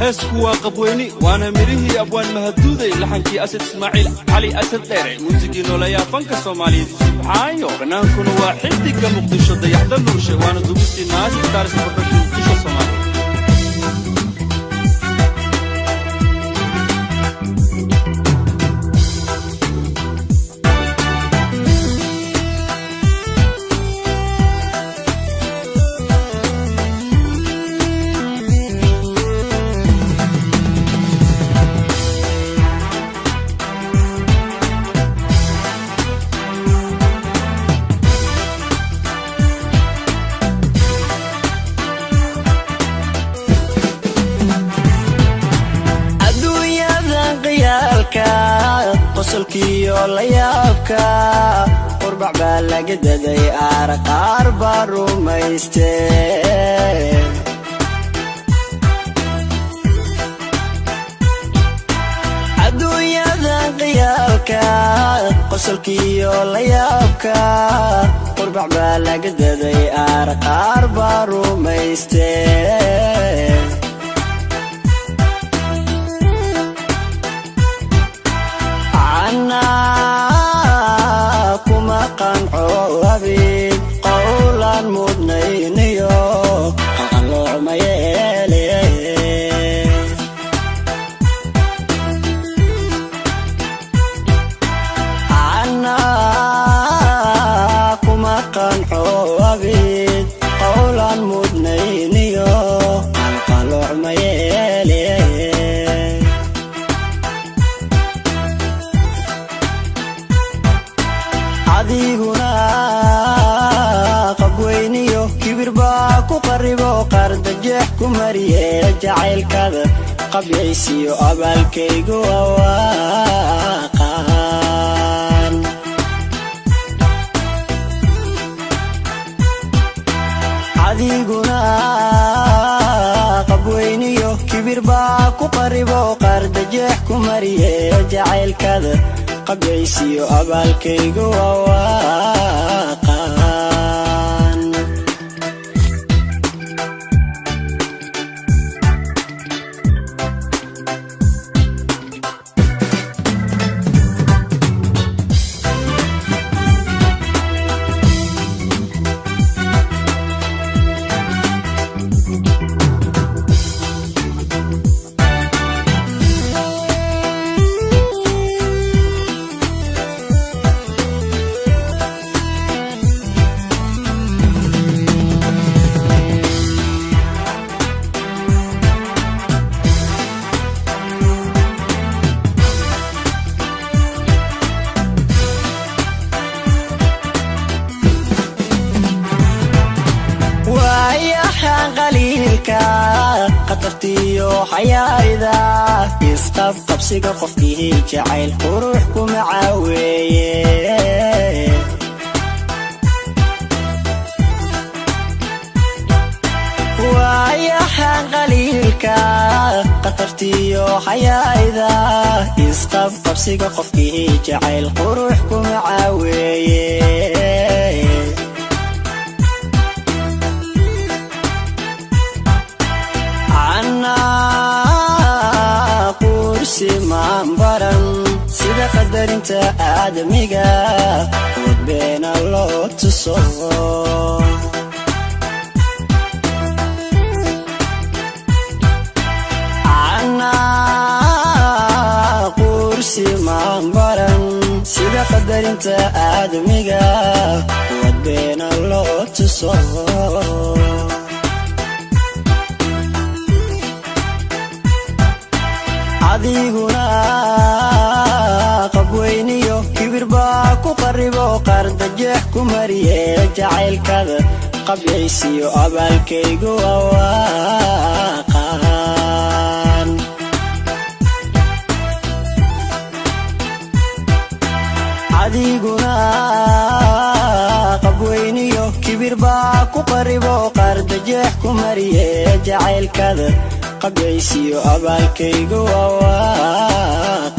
Heesku waa Qabweyni, waana mirihii abwaan Mahaduuday, laxankii Asad Ismaaciil Cali Asad Dheere, muusigii nooleeyaa fanka Soomaaliyeed Yusuf Xaayo, banaankuna waa xidiga Muqdisho Dayaxda Nuurshe, waana dubistii Naasi Stars Production, Muqdisho, Soomaaliya. Adduunyadan qiyaalka, qosolkiyo la yaabka, qurbac baa laga daday, aar qaar baa rumayste. Adduunyadan qiyaalka, qosolkiyo la yaabka, qurbac baa laga daday, aar qaar baa rumayste. Anaa kuma qanco abid qowlan mudnayniyo qalqaloocma yeele. Anaa kuma qanco abid qowlan mudnayniyo qalqaloocma yeele. Adiguna qabweyniyo kibir baa ku qaribo, qardajeex ku mariye jacaylkada qabyaysiyo abaalkaygu awaaqan. Adiguna qabweyniyo kibir baa ku qaribo, qardajeex ku mariye jacaylkada qabyaysiyo abaalkaygu awaaqan. Waayahan qaliilka, khatartiyo xayaayda, isqabqabsiga qofkii jacayl qurux kuma caaweeye. Waayahan qaliilka, khatartiyo xayaayda, isqabqabsiga qofkii jacayl qurux kuma caaweeye. Anaa kursi maan baran sida qadarinta aadamiga ood beena loo tuso. Anaa kursi maan baran sida qadarinta aadamiga ood beena loo tuso. Adiguna qabweyniyo kibir baa ku qaribo, qardajeex ku mariye jacaylkada qabyaysiyo abaalkaygu awaaqan. Adiguna qabweyniyo kibir baa ku qaribo, qardajeex ku mariye jacaylkada qabyaysiyo abaalkaygu awaaqan.